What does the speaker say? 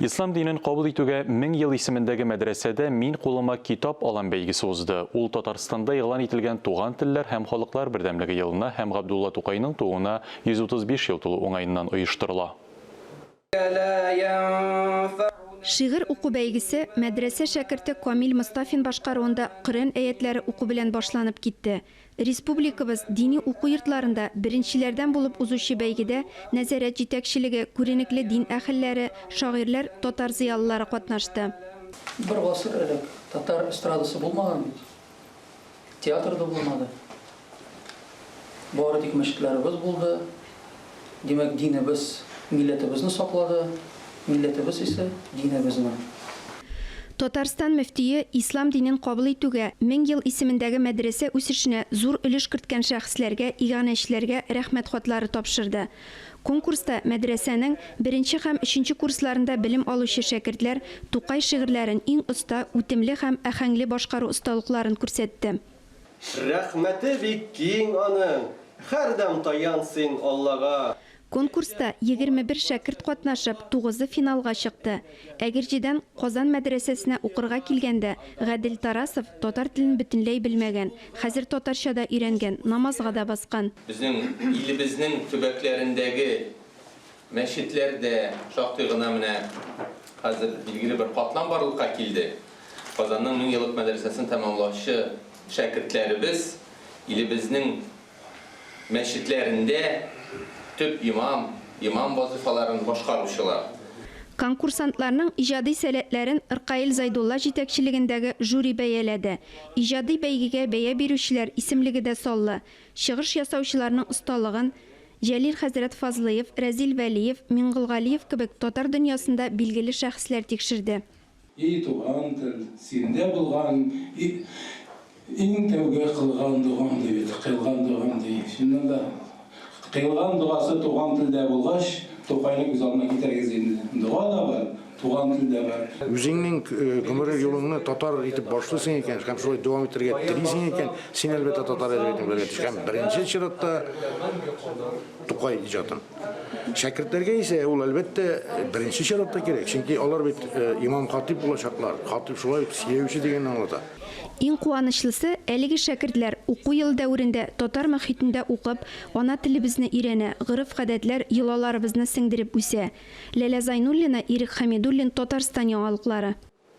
Ислам динен кабул итүгә 1000 ел исемендәге мәдрәсәдә Мин кулыма китап алам бәйгесе узды. Ул Татарстанда игълан ителгән Туган телләр һәм халыклар бердәмлеге елына һәм Габдулла Тукайның тууына 135 ел тулу уңаеннан оештырыла. Шигырь уку бәйгесе мәдрәсә шәкерте Камил Мостафин башкаруында Коръән әятләре уку белән башланып китте. Республикабыз дини уку йортларында беренчеләрдән булып узучы бәйгедә нәзарәт җитәкчелеге, күренекле дин әһелләре, шагыйрьләр, татар зыялылары катнашты. Бер гасыр элек татар эстрадасы булмаган бит. Театр да булмады. Бары тик мәчетләребез булды. Димәк, динебез милләтебезне саклады, милләтебез исә, динебезне. Татарстан мөфтие ислам динен кабул итүгә 1000 ел исемендәге мәдрәсә үсешенә зур өлеш керткән шәхесләргә, иганәчеләргә рәхмәт хатлары тапшырды. Конкурста мәдрәсәнең беренче һәм өченче курсларында белем алучы шәкертләр Тукай шигырьләрен иң оста, үтемле һәм аһәңле башкару осталыкларын күрсәтте. Рәхмәте бик киң аның, һәрдәм таян син Аллага. Конкурста 21 шәкерт катнашып, тугызы финалга чыкты. Әгерҗедән Казан мәдрәсәсенә укырга килгәндә, Гадел Тарасов татар телен бөтенләй белмәгән, хәзер татарча да өйрәнгән, намазга да баскан. Безнең илебезнең төбәкләрендәге мәчетләрдә шактый гына менә хәзер билгеле бер катлам барлыкка килде. Казанның меңьеллык мәдрәсәсен тәмамлаучы шәкертләребез илебезнең мәчетләрендә төп имам, имам вазыйфаларын башкаручылар. Конкурсантларның иҗади сәләтләрен Ркаил Зайдулла җитәкчелегендәге жюри бәяләде. Иҗади бәйгегә бәя бирүчеләр исемлеге дә саллы. Чыгыш ясаучыларның осталыгын Җәлил хәзрәт Фазлыев, Рәзил Вәлиев, Миңголгалиев кебек татар дөньясында билгеле шәхесләр тикшерде. И туган тел, синдә булган иң тәүге кылган догам ди бит, кыйлган догам ди. Чыннан да, кыйлган догасы туган телдә булгач, Тукайны күз алдына китерегез инде. Дога да бар, туган тел дә бар. Үзеңнең гомер юлыңны татар итеп башлыйсың икән һәм шулай дәвам итәргә телисең икән, син, әлбәттә, татар әдәбиятын белергә тиеш һәм беренче чиратта Тукай иҗатын. Шәкертләргә исә ул, әлбәттә, беренче чиратта кирәк, чөнки алар бит имам-хатыйп булачаклар. Хатыйп шулай ук сөйләүче дигәнне аңлата. Иң куанычлысы, әлеге шәкертләр уку елы дәверендә татар мохитендә укып, ана телебезне өйрәнә, гореф-гадәтләр, йолаларыбызны сеңдереп үсә. Ләлә Зайнуллина, Ирек Хәмидуллин, Татарстан яңалыклары.